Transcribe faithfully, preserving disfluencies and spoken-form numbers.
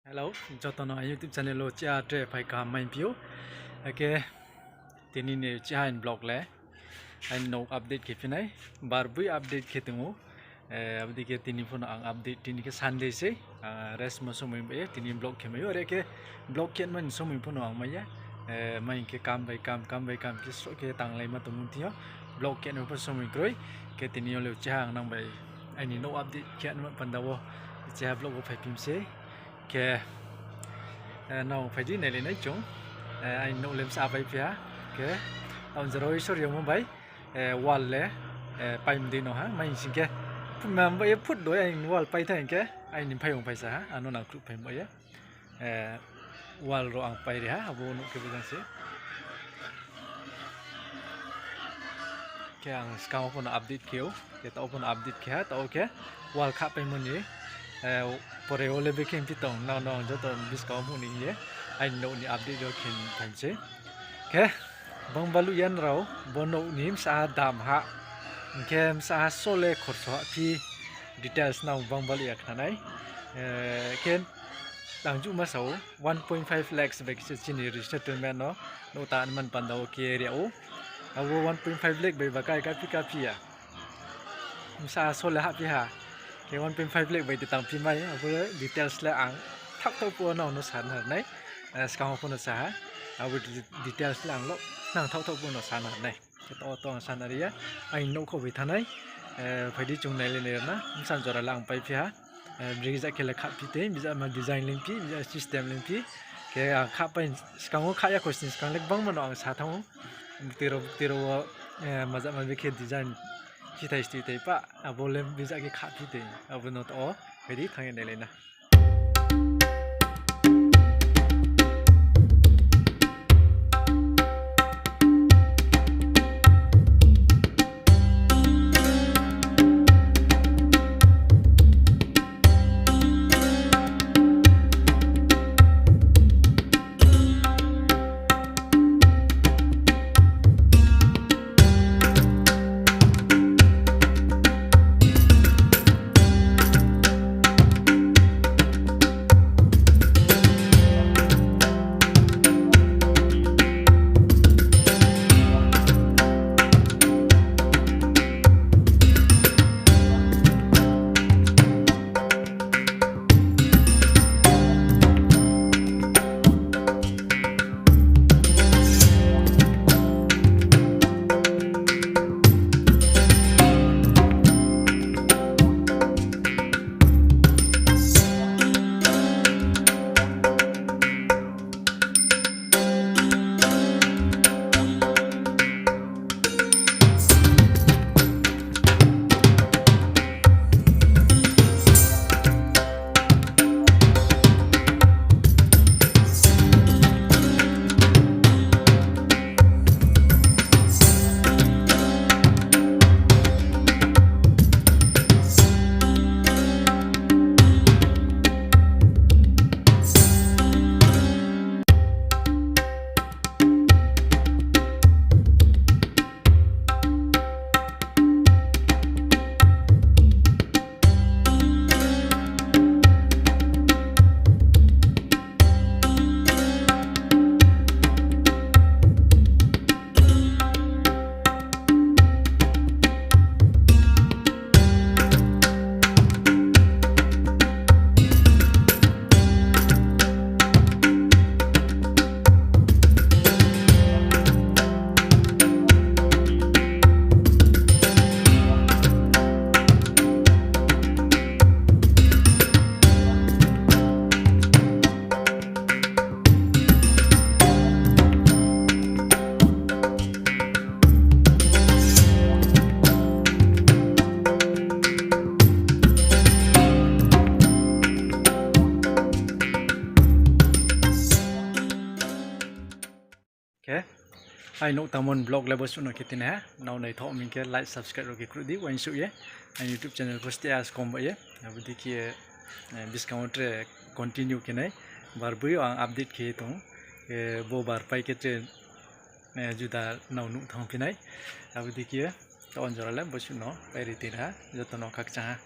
Hello, joto no aini YouTube channel wo chiha tre phai kaham mai phi ou. Akhe tini ni chiha aini vlog le aini nouh update khe phi nai, bar boi update khe tong ou. Abo dei khe tini pho no ang update, tini khe Sunday sei, rest mo somoi bai ye tini vlog khe mai ou, are khe vlog khe mani somoi pho no ang mai ya. Mai hing khe kam bai kam, kam bai kam khe sroh khe tanglaima tongmo thing yo vlog khe no pho somoi kroi. Khe tini yo le chiha ang nang bai aini nouh update khe nma panda wo chiha vlog wo phai phi mi sei. Khe nrao phai di, nailai nai chung. Aini nouh le bsa pai phi ha. Khe ang jora Isor yagmo bai wall le pai mdei no ha, mai hing sing khe, ma ba ye phut do aini wall pai thanng khe, aini mphaiyong phaisa ha, ano nangkhruh phai ba ye wall rao ang pai ri ha, abo nuh khe bo jang se. Khe ang skang wo pho no update khe ou, khe taoh wo pho no update khe ha, taoh wo khe wall khahpaimo ni, pore wo le bekhe phi tong, nrao no ang joto buskang wo phuh ni hing ye, aini nouh ni update yo khe phai mi sei. Khe bangbaluh ya nrao, bo nouh ni bsa ha dam ha, hing khe bsa ha sole khorso ha phi, details nang bangbaluh ya khna nai. Khe ang juh ma sa ou, one point five lakhs bai khe se chini resettlement no nouh ta man panda wo khe ri ou. Abo one point five lakh bai ba kai kaphi kaphi ya. Bsa sole hahphi ha. Khe one point five lakh bai de tangphi mai, abo details le ang thaohthaoh phuh wo nrao no sa na ri nai. Skang wo pho no sa ha. Abo details le ang lo nang thaohthaoh phuh no sa na ri nai. Khe taoh wo to ang sa na ri ya. Aini nouhkhouh bai thanng nai. Phai di chung nailai nai ra na. Bsa jora le ang pai phi ha. Brekhe ja khe le khahphi tei, brekhe ma design leng phi, brekhe system leng phi. Khe ang khahpai, skang wo khah ya kho sini skang le gbangma no ang sa thanng ou. Tei rao, tei rao wo, maja ma brekhe design chithai stithai pah, abo le brekhe ja khe khahphi tei, abo no taoh wo phai di thanng ye nailai na. Khe, aini nouh tangmo ni vlog le bo suh no khe tini ha. Nrao naithaoh mi khe like, subscribe rao khe khruh di, uaingsouh ye. Aini YouTube channel pho stay as kom bai ye. Abo dei khe, buskang wo tre continue khe nai. Bar boi yo ang update khe tong. Khe bo bar pai khe tre, juda nrao nuh thanngphi nai. Abo dei khe, taoh wo jora le bo suh no pai ri tini ha. Joto no khakchang ha.